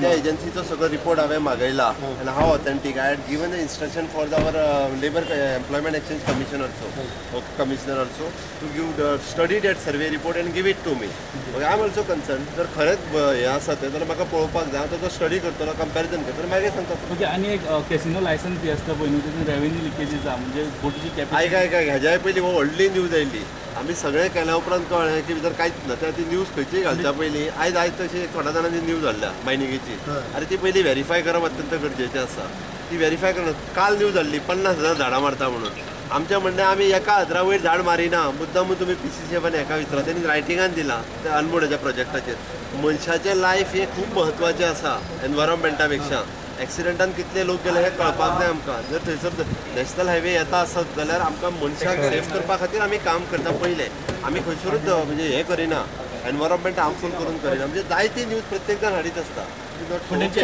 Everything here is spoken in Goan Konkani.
त्या एजन्सीचो सगळो रिपोर्ट हांवें मागयला and how authentic. I had given the instruction for our labour employment exchange commission also, commissioner also, to give the study that survey report and give it to me. I am also concern. जर खरेंच हें आसा तें जाल्यार म्हाका पळोवपाक जाय. हांव तो स्टडी करतलो, कंपॅरिजन करतलो, मागीर सांगता. ओके, आनी एक कॅसिनो लायसन्स बी आसता पळय न्हू, तितून रेवेन्यू लिकेजीस आहा, म्हणजे बोटीची आयक. कॅपॅसिटी. आयक आयक, ह्याच्या पयलीं हो व्हडली न्यूज आयली. आमी सगळें केल्या उपरांत कळ्ळें की भितर कांयच ना. त्या ती न्यूज खंयची घालच्या पयलीं, आयज आयज तशी थोड्या जाणांनी न्यूज हाडल्या मायनिंगेची. आनी ती पयलीं व्हेरीफाय करप अत्यंत गरजेचें आसा. ती व्हेरीफाय करप. काल न्यूज हाडली 50,000 झाडां मारता म्हणून. आमच्या म्हणणें, आमी 1000 वयर झाड मारिना. मुद्दामून तुमी पीसीसीएफ आनी हेका विचारा, तेणी रायटिंगान दिलां त्या अनमोडाच्या प्रोजेक्टाचेर. मनशाचें लायफ हें खूब म्हत्वाचें आसा एनवायरमेंटा पेक्षा. एक्सिडंटान कितले लोक गेले हे कळपाक जाय आमकां. जर थंयसर नॅशनल हायवे येता आसत जाल्यार आमकां मनशाक सेफ करपा खातीर आमी काम करता पयलें. आमी खंयसरूच म्हणजे हें करिना, एनवायरमेंट हार्मफूल करून करिना. म्हणजे जायती न्यूज प्रत्येक जाण हाडीत आसता. पण तेंचे